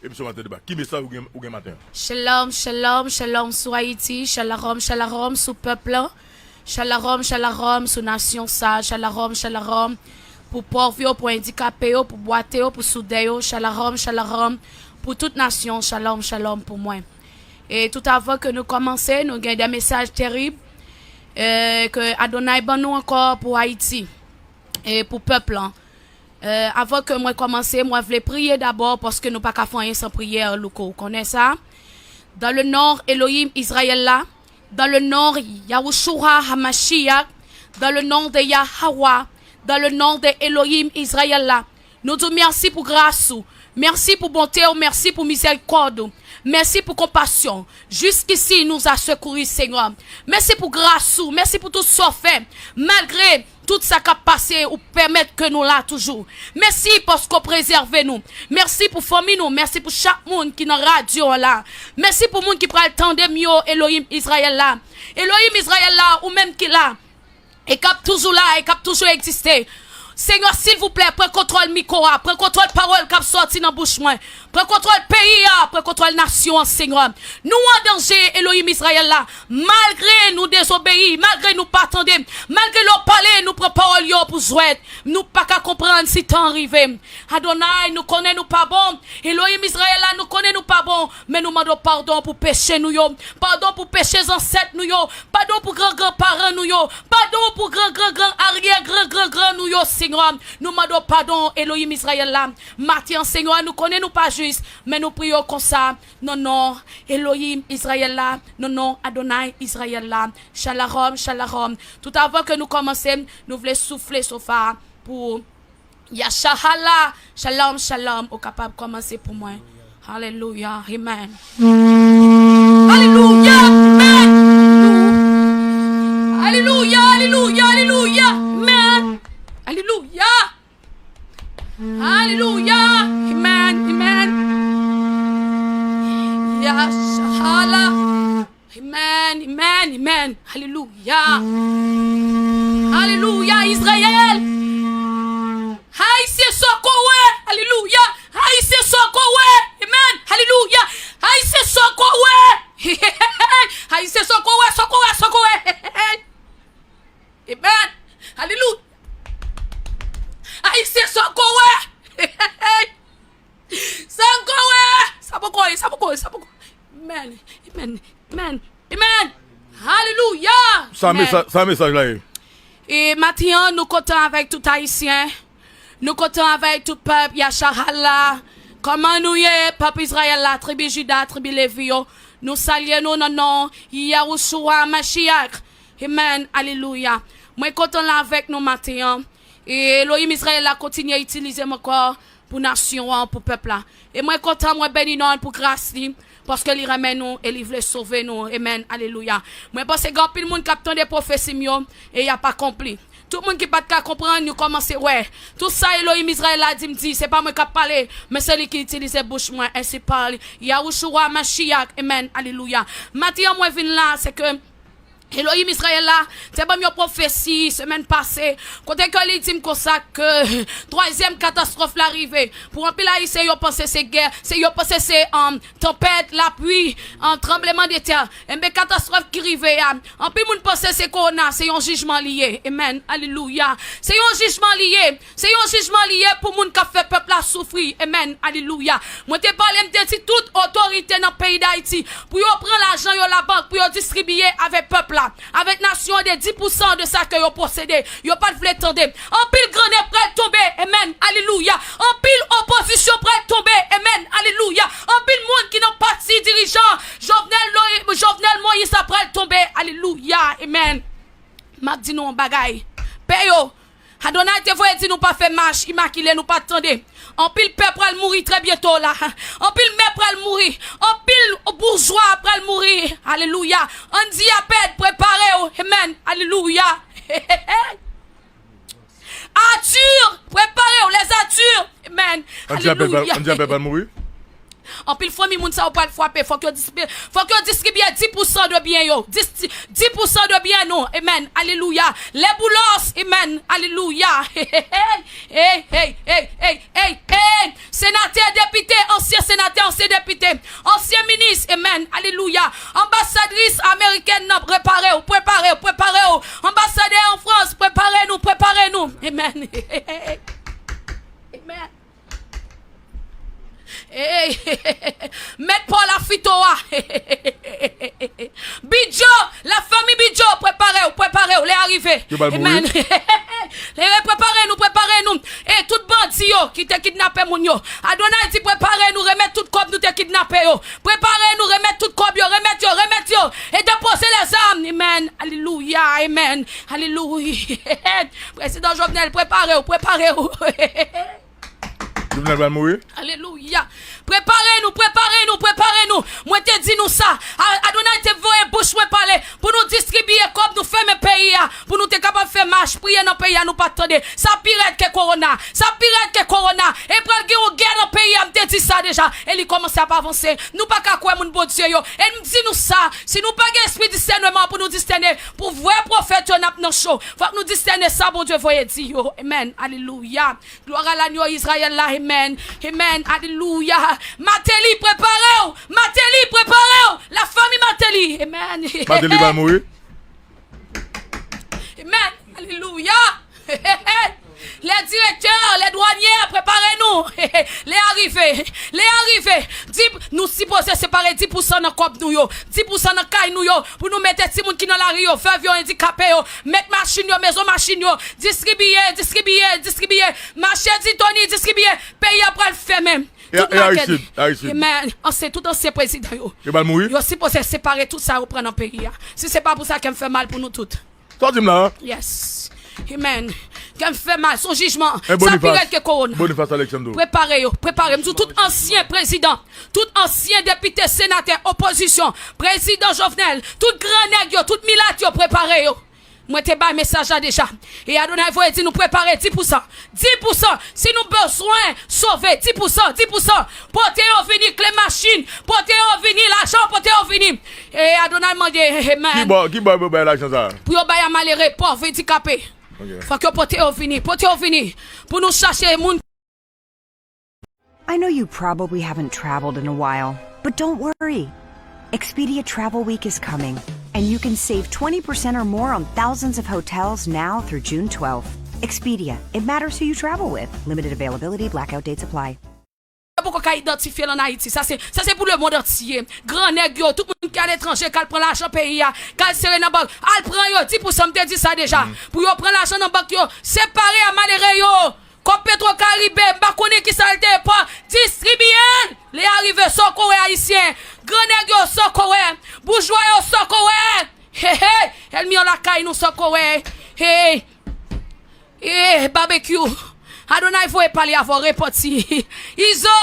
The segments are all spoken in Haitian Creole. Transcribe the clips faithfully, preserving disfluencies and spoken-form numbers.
Emisyon Maten Deba. Ki mesaj ou gen, ou gen maten an? Shalom, shalom, shalom sou Ayiti. Shalom, shalom sou pèp la. Shalom, shalom sou nasyon sa. Shalom, shalom pou pòv yo, pou andikape yo, pou bwate yo, pou soudè yo. Shalom, shalom pou tout nasyon. Shalom, shalom pou mwen. E tout avan ke nou kòmanse, nou gen de mesaj terib, e, ke Adonay ban nou ankò pou Ayiti e pou pèp lan. E, avan ke mwen kòmanse, mwen vle priye dabò, paske nou pa ka fè anyen san priyè, Louko, ou konnen sa. Dans le nom Elohim Israël la, dans le nom Yahushua Hamashiach, dans le nom de Yahawah, dans le nom de Elohim Israël la, nou di w mèsi pou gras ou, mèsi pou bonte w, mèsi pou mizèrikòd ou, mèsi pou konpasyon. Jusqu'ici nous a secouru, Seigneur. Mèsi pou gras ou, mèsi pou tout sa w fè. Malgre tout sa k ap pase, ou pèmèt ke nou la toujou. Mèsi paske w prezève nou. Mèsi pou fanmi nou. Mèsi pou chak moun ki nan radyo an la. Mèsi pou moun ki pral tande m yo, Elohim Izrayèl la. Elohim Izrayèl la, ou menm ki la. E k ap toujou la, e k ap toujou egziste. Senyè, silvouplè, pran kontwòl mikwo a, pran kontwòl pawòl k ap sòti nan bouch mwen. Pran kontwòl peyi a, pran kontwòl nasyon an, Senyè. Nou an danje, Elohim Izrayèl la. Malgre nou dezobeyi, malgre nou pa tande, malgre lè w pale, nou pran pawòl yo pou jwèt. Nou pa ka konprann si tan an rive. Adonay, nou konnen nou pa bon. Elohim Izrayèl la, nou konnen nou pa bon. Men nou mande w padon pou peche nou yo. Padon pou peche zansèt nou yo. Padon pou gran gran paran nou yo. Padon pou gran gran gran aryè gran gran gran nou yo, Senyè. Nou mande w padon, Elohim Izrayèl la. Maten an, Senyè, nou konnen nou pa jis, men nou priye w konsa, nan non Elohim Izrayèl la, nan non Adonay Izrayèl la. Shalom, shalom. Tout avan ke nou kòmanse, nou vle soufle sofa pou Yashahala. Shalom, shalom. Ou kapab kòmanse pou mwen. Alelouya. Amen. Alelouya. Amen. Alelouya, alelouya, alelouya. Amen. Alelouya. Alelouya. Amen. Amen. Yashahala. Amen, amen, amen. Alelouya. Alelouya, Izrayèl. Ayisyen sa w konnen. Alelouya. Ayisyen sa w konnen. Amen. Alelouya. Ayisyen sa w konnen. Ayisyen sa w konnen, sa w konnen, sa w konnen. Amen. Alelouya. Ayisyen sa w konnen. Sa w konnen. Sa poko ye, sa poko ye, sa poko. Amen. Amen. Amen. Amen. Alelouya. Sa mesaj, sa mesaj la ye. E maten an, nou kontan avèk tout Ayisyen. Nou kontan avèk tout pèp Yashahala. Kòman nou ye, pèp Izrayèl la, tribi Jida, tribi Levi yo? Nou salye nou nan non Yahushua Mashiach. Amen. Alelouya. Mwen kontan la avèk nou maten an. E Elohim Izrayèl la kontinye itilize m ankò pou nasyon an, pou pèp la. E mwen kontan, mwen beni non l pou gras li, paske li renmen nou e li vle sove nou. Amen. Alelouya. Mwen panse gen anpil moun k ap tande pwofesi m yo e y ap akonpli. Tout moun ki pa t ka konprann, yo kòmanse wè. Tout sa Elohim Izrayèl la di m di, se pa mwen k ap pale, men se li ki itilize bouch mwen, ensi pale Yahushua Mashiach. Amen. Alelouya. Maten an, mwen vin la, se ke Elohim Izrayèl la te ban m yon pwofesi semèn pase, kote ke li di m konsa ke twazyèm katastwòf la rive. Pou anpil Ayisyen, yo panse se gè, se, yo panse se, um, tanpèt, lapli, um, tranblemanntè. Enben, katastwòf ki rive a, anpil moun panse se kowona, se yon jijman li ye. Amen. Alelouya. Se yon jijman li ye. Se yon jijman li ye pou moun k ap fè pèp la soufri. Amen. Alelouya. Mwen te pale, m te di tout otorite nan peyi Dayiti pou yo pran lajan yo labank, pou yo distribiye avèk pèp la, avèk nasyon an de dis pousan de sa ke yo posede. Yo pa t vle tande. Anpil grannèg pral tonbe. Amen. Alelouya. Anpil opozisyon pral tonbe. Amen. Alelouya. Anpil moun ki nan pati dirijan Jovenel, Jovenel Moïse la pral tonbe. Alelouya. Amen. M ap di nou yon bagay. Pè yo, Adonay te voye di nou pa fè mach imakile, nou pa t tande. Anpil pè pral mouri trè byento la. Anpil mè pral mouri. Anpil boujwa pral mouri. Alelouya. Andyapè, prepare w. Amen. Alelouya. Arthur, prepare w, les Arthur. Amen. Andyapè pral, alelouya. Andyapè pral mouri. Anpil fanmi moun sa yo pral frape. Fòk yo dis-, fòk yo distribye dis pousan de byen yo. Dis, dis pousan de byen nou. Amen. Alelouya. Les Boulos. Amen. Alelouya. Hey, hey, hey, hey, hey, hey, hey. Senatè, depite, ansyen senatè, ansyen depite, ansyen minis, amen, alelouya. Anbasadris amerikèn nan, prepare w, prepare w, prepare w. Anbasadè an Frans, prepare nou, prepare nou. Amen. Amen. Hey, mèt Paul Afito a. Bidjo, la famille Bidjo, prepare w, prepare w, lè a rive. Yo pral mouri. Amen. Lè, prepare nou, prepare nou. E tout bandi yo ki te kidnape moun yo. Adonay di prepare nou, remèt tout kòb nou te kidnape yo. Prepare nou, remèt tout kòb yo, remèt yo, remèt yo. E depoze lèzam. Amen. Alelouya, amen. Alelouya. Prezidan Jovenel, prepare w, prepare w. Jovenel pral mouri? Alelouya. Prepare nou, prepare nou, prepare nou. Mwen te di nou sa. A-, Adonay te voye bouch mwen pale pou nou distribiye kòb, nou fèmen peyi a, pou nou te kapab fè mach, priye nan peyi a, nou pa t tande. Sa pi rèd ke kowona. Sa pi rèd ke kowona. E pral gen yon gè nan peyi a, m te di sa deja. E li kòmanse ap avanse. Nou pa ka kwè moun Bondye yo. E m di nou sa, si nou pa gen espri disèneman pou nou disène, pou vrè pwofèt yo n ap nan cho. Fòk nou disène sa Bondye voye di yo. Amen. Alelouya. Glwa a lagno Izrayèl la, amen, amen, alelouya. Mateli, prepare w, Mateli, prepare w, la famille Mateli, amen. Mateli va mouri. Amen, alelouya. Les directeurs, les douaniers, prepare nou. Lè a rive, lè a rive. Di, nou sipoze separe dis pousan nan kòb nou yo, dis pousan nan kay nou yo, pou nou mete timoun ki nan lari yo, vèv yo, andikape yo, mèt machin yo, mezon machin yo, distribiye, distribiye, distribiye. Mache Titoni distribiye, peyi a pral fèmen. E, tout e makèt. Aristide, Aristide. Amen. Ansyen, tout ansyen prezidan yo. Yo pral mouri? Yo sipoze separe tout sa yo pran nan peyi a. Si se pa pou sa, kè m fè mal pou nou tout. Sa w di m la a? Yes. Amen. Kè m fè mal, se yon jijman. Sa pi rèd ke kowona. Boniface Alexandro. Prepare yo, prepare. M di w tout ansyen prezidan, tout ansyen depite, senatè, opozisyon, prezidan Jovenel, tout gran nèg yo, tout milat yo, prepare yo. Mwen te bay mesaj la deja. E Adonay voye di nou prepare dis pousan. Dis pousan. Si nou bezwen sove, dis pousan, dis pousan. Pote yo vini, kle machin. Pote yo vini, lajan, pote yo vini. E Adonay mande, amen. Ki bò, ki bò yo bay lajan sa a? Pou yo bay a malere, pòv, andikape. Ok. Fòk yo pote yo vini, pote yo vini. Pou nou chache moun. I know you probably haven't traveled in a while, but don't worry. Expedia Travel Week is coming, and you can save twenty percent or more on thousands of hotels now through June twelfth. Expedia, it matters who you travel with. Limited availability, blackout dates apply. Yo poko ka idantifye l ann Ayiti. Sa se, sa se pou lemonn antye. Gran nèg yo, tout moun ki aletranje, k al pran lajan peyi a, k al sere nan bank, al pran yo, dis pousan, m te di sa deja. Pou yo pran lajan nan bank yo, separe a malere yo. Kòb Petro Caribe, m pa konnen kisa l te pran, distribiye l. Lè a rive, sa w ko wè ayisyen. Gran nèg yo, sa w ko wè. Boujwa yo, sa w ko wè. Hey, hey, ènmi an lakay nou, sa w ko wè. Hey. Eh, Barbecue. Adonay voye pale avè w, repanti. Izo,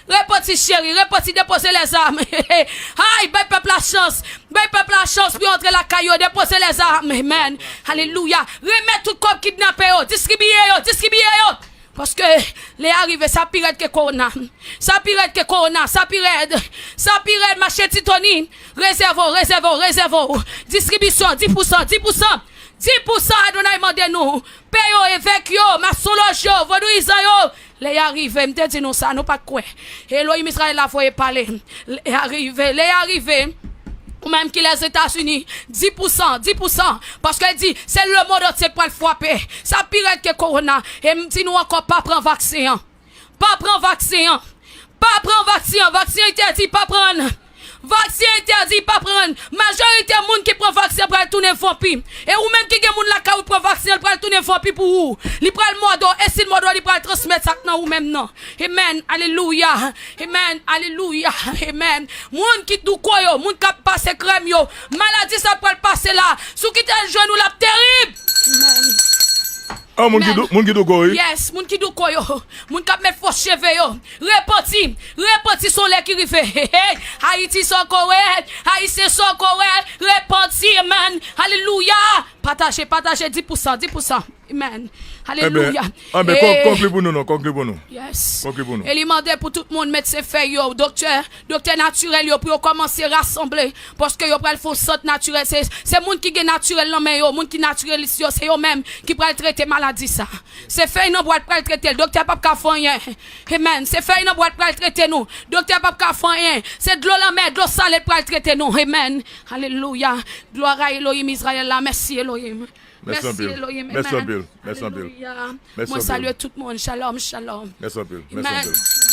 repanti cheri, repanti, depoze lèzam. Ay, bay pèp la chans. Bay pèp la chans pou yo antre lakay yo, depoze lèzam. Amen. Alelouya. Remèt tout kòb kidnape yo, distribiye yo, distribiye yo. Paske lè a rive, sa pi rèd ke kowona. Sa pi rèd ke kowona, sa pi rèd. Sa pi rèd, mache Titoni. Rezève w, rezève w, rezève w. Distribisyon, dis pousan, dis pousan. Dis pousan Adonay mande nou. Pè yo, evèk yo, masonlòj yo, vodouyizan yo. Lè a rive, m te di nou sa, nou pa t kwè. Elohim Izrayèl la voye pale. Lè a rive, lè a rive. Ou menm ki Lèzetazini, dis pousan, dis pousan. Paske l di, se lemonn antye k pral frape. Sa pi rèd ke kowona. E m di nou ankò, pa pran vaksen an. Pa pran vaksen an. Pa pran vaksen an. Vaksen an entèdi, pa pran. Vaksen entèdi, pa pran. Majorite moun ki pran vaksen an pral tounen vanpi. E ou menm ki gen moun lakay ou pran vaksen an, l pral tounen vanpi pou ou. Li pral mòde w. E si l mòde w, li pral transmèt sa k nan ou menm nan. Amen. Alelouya. Amen. Alelouya. Amen. Moun ki douko yo, moun k ap pase krèm yo, maladi sa pral pase la. Si w kite l jwenn ou, l ap terib. Amen. Oh, moun ki dou-, moun ki douko, wi. Yes, moun ki douko yo. Moun k ap met fo cheve yo. Repanti. Repanti, se yon lè ki rive. Hey, hey. Ayiti, sa w ko wè. Ayisyen, sa w ko wè. Repanti, amen. Alelouya. Pataje, pataje, dis pou san, dis pou san. Amen. Alelouya. Anben, konkli pou nou non, konkli pou nou. Yes. Konkli pou nou. E li mande pou tout moun medsen fèy yo, doktè, doktè natirèl yo pou yo kòmanse rasanble. Paske yo pral fè yon sant natirèl. Se, se moun ki gen natirèl nan men yo, moun ki natirèlis yo, se yo menm ki pral trete maladi sa. Se fèy nan bwa l pral trete l, doktè p ap ka fè anyen. Amen. Se fèy nan bwa l pral trete nou, doktè p ap ka fè anyen. Se dlo lanmè, dlo sale l pral trete nou. Amen. Alelouya. Glwa a Elohim Izrayèl la. Mèsi Elohim. Mèsi anpil. Mèsi anpil. Mèsi anpil. Mwen salye tout moun. Shalom, shalom. Mèsi anpil. Mèsi anpil.